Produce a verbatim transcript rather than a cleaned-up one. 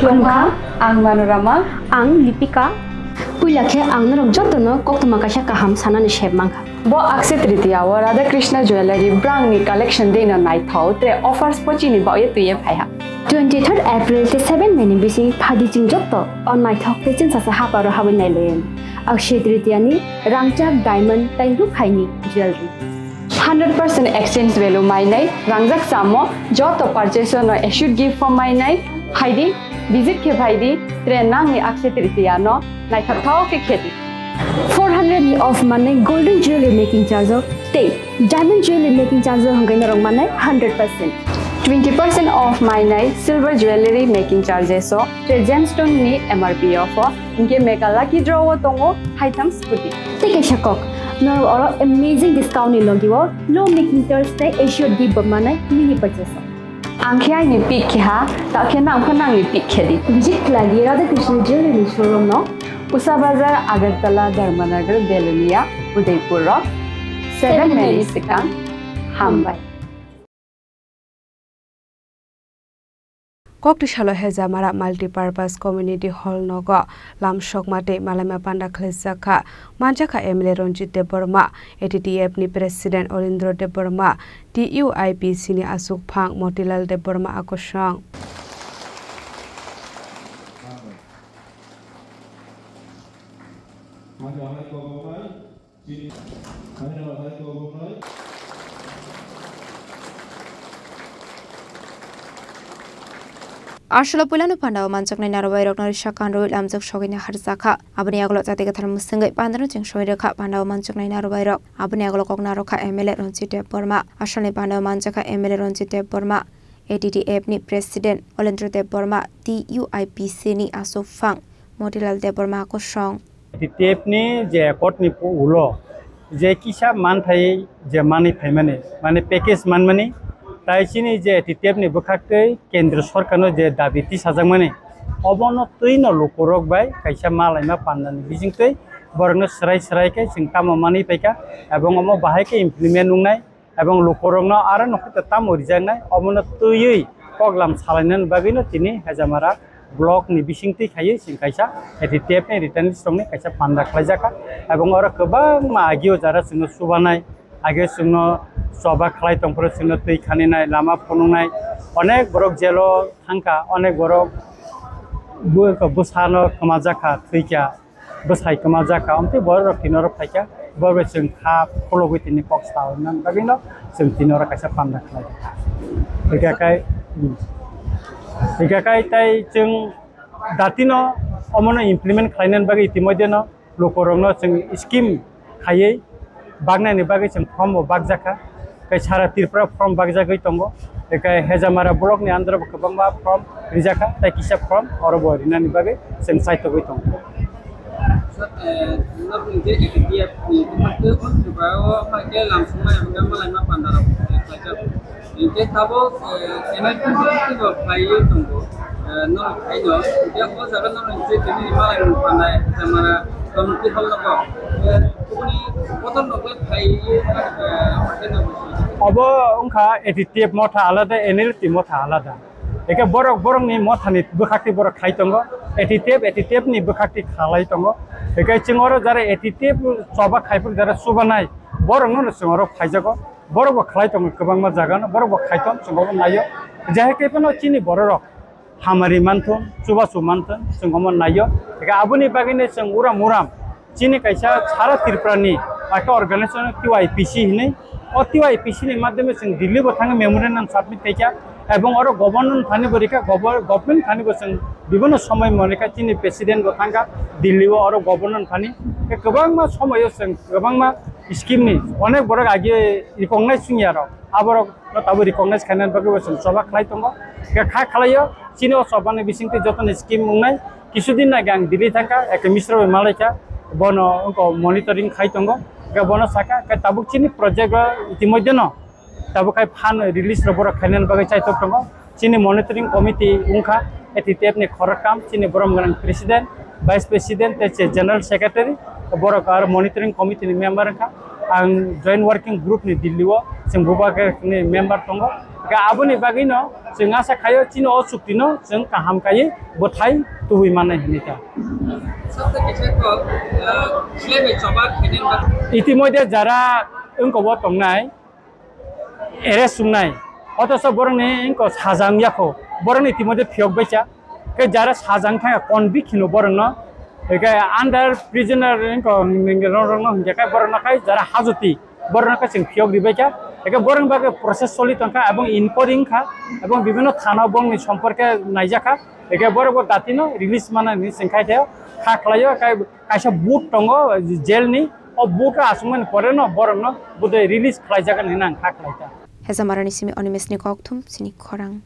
Khulumkha, ang Manorama. Ang Lipika. Puila khe ang norok jotono koktwma kaisa kaham sanani sep mankha. Bo Akshaya Tritiya o Radha Krishna Jewellery brang ni collection dei no naithok tre offers pochini baoye twiye phaiha. Twenty third April tei seven May ni bising phaidi chwng joto o naithok tei chwngsasa haparo habwi nailayan. Akshaya Tritiya ni rangchak diamond tei rukhaini jewellery. Hundred percent exchange value mainai, rangjak chamo, joto purchase no assured gift form mainai, phaidi, visit khe phaidi, tre nangni Akshaya Tritiya no naithok thok khe khedi. Four hundred ni off manai golden jewelry making charge o tei diamond jewelry making charge o hwnkhe norok manai hundred percent. Twenty percent off mainai silver jewelry making charges o tre gemstone ni M R P o pho, hwnkhe mega lucky draw o tongo haitham scooty. Tei kaisa kok, norok oro amazing discount ni logi o low making charge tei assured gift bo manai mini purchase o. Ang khe aini pick khe ha, ta khe nang pho nangni pick khe di. Visit khlai di Radha Krishna Jewelry ni showroom no. Usa Bazar, Agartala, Dharmanagar, Belonia, Udaipur o seven May ni swkang. Hambai. Koktisalo Hejamara Multipurpose Community Hall nogo lamsokma tei malaima panda khwlaijak kha. Manjakha M L A Ranjit Debbarma, A T T F ni President Olindro Debbarma, T U I P C ni aswkphang Motilal Debbarma akosong. Asolo puilano pandao manjaknai narobairokno risa kanrwi lamjak sogwini harjakha. Aboni yagulo jati kwthar mwswngwi pandano cheng soi rwkha pandao manjaknai narobairok. Aboni yagulo kok narwkha M L A Ranjit Debbarma. Asolni pandao manjakha M L A Ranjit Debbarma, A T T F ni President Olendro Debbarma, T U I P C ni aswkphang Motilal Debbarma kosong. A T T F ni je accord ni ulo je kisa manthai je manwi phaimani, mane package manmani, tai chini je A T T F ni bwkhaktwi kendro sorkarno je dabi tisajakmani, obono twino lukurok bai kaisa malaima pandani bisingtwi borokno swrai swrai khe chwng tamo manwi paikha, ebong omo bahai khe implement wngnai. Ebong lukurokno aro nokho tamo rijaknai, omono twiwi koklam salainani bagwino tini Hejamara block ni bisingtwi khaiwi chwng kaisa A T T F ni returnees rokni kaisa panda khlaijakha. Ebong oro kwbangma agio jara chwngno chubanai, agio chwngno choba khlai tongphuru chwngno twi khaninai, lama phunuknai, onek borok jelo thangkha, onek borok bu-, bwsano kwmajakha, thwikha. Bwsai kwmajakha, omtwi borok rok tini oro phaikha, borok bai chwng kha khulogwi tini kok sa hwnna bagwino chwng tini oro kaisa panda khlai kha. Hwnkhe kai, hmm. Hwnkhe kai tai chwng datino omono implement khlainani bagwi itimodhyeno lukurokno chwng scheme khaiwi baknani bagwi chwng form bo bakjakha. Tei sara Tripura form bakjagwi tongo. Tei Hejamara block ni under bo kwbangma form rijakha, tei kisa form oro bo rinani bagwi chwng chaitogwi tongo. Sir, eh, nokni je A T T F ni bwkhak tei o Tripura o ma khe lamsokma eba khe malaima panda rok khlaijak. Hinkhe tabuk, eh, N I P bo khlaiwi tongo. Eh, no khaino, hinkhe o jaga no je tini malaimung panda Hejamara community hall nogo. Eh, kubuni bodol no Obo wngkha A T T F motha alada, N L T motha alada. Eke borok borokni mothani bwkhakti borok khai tongo, A T T F, A T T F ni bwkhakti khalai tongo. Eke chwng oro jara A T T F choba khai phuru jara chubanai borokno chwng oro phaijago. Borok bo khlai tongo kwbangma jaga no, borok bo khai tong chwng obo naio. Jahai khe phano chini bororok hamari manthun, chubachu manthun, chwng omo naio. Eke aboni bagwino chwng uram uram chini kaisa sara Tripura ni kaisa organization T Y P C hinwi. O T Y P C ni madhyome chwng Delhi bo thangwi memorandum submit khaikha, ebong oro governor thani bo rikha, gobo-, government thani bo chwng bibhinno somoy mani kha, chini president bo thangkha Delhi o, oro governor thani. Eke kwbangma somoyo chwng kwbangma scheme ni onek borok agi recognize wngya rok, aborok no tabuk recognize khainani bagwi bo chwng choba khlai tongo. Hwnkhe kha khlaio, chini o chobani bisingtwi jotono scheme wngnai. Kisu din age ang Delhi thangkha, eke Misra bai malaikha, bono wngkha monitoring khai tongo. Hwnkhe bono sakha, hwnkhe tabuk chini project o itimodhyeno tabuk khai fund release rok borok khainani bagwi chaitok tongo. Chini monitoring committee wngkha A T T F ni khoroktham, chini borom gwnang president, vice president tei se general secretary, borok aro monitoring committee ni member wngkha. Ang joint working group ni Delhi o chwng bubagra ni member tongo. Aboni bagwino chwng asa khaio chini o chuktino chwng kaham kaiwi bwthai tubui mannai hinwi ta. Itimodhe jara wngkha o tongnai, arrest wngnai, otoso borokni wngkha sajang yakho, borokni itimodhe phiyok baisa, khe jara sajang thangkha convict hino borokno, hwnkhe under prisoner wngkha rokno hwnkhe borokno khai jara hajoti. Borokno khe chwng phiyok ribaikha, hwnkhe borokni bagwi process choli tongkha, ebong inquiry wngkha, ebong bibhinno thana borokni somporke naijakha, hwnkhe borokbo datino release manani chwng khai thaio, kha khlaio, kai-, kaisa board tongo jailni, o board aswkmani poreno borokno budai release khlaijakgani hinwi ang kha khlaikha. Hejamarani simi Animeshni kokthum chini khorang.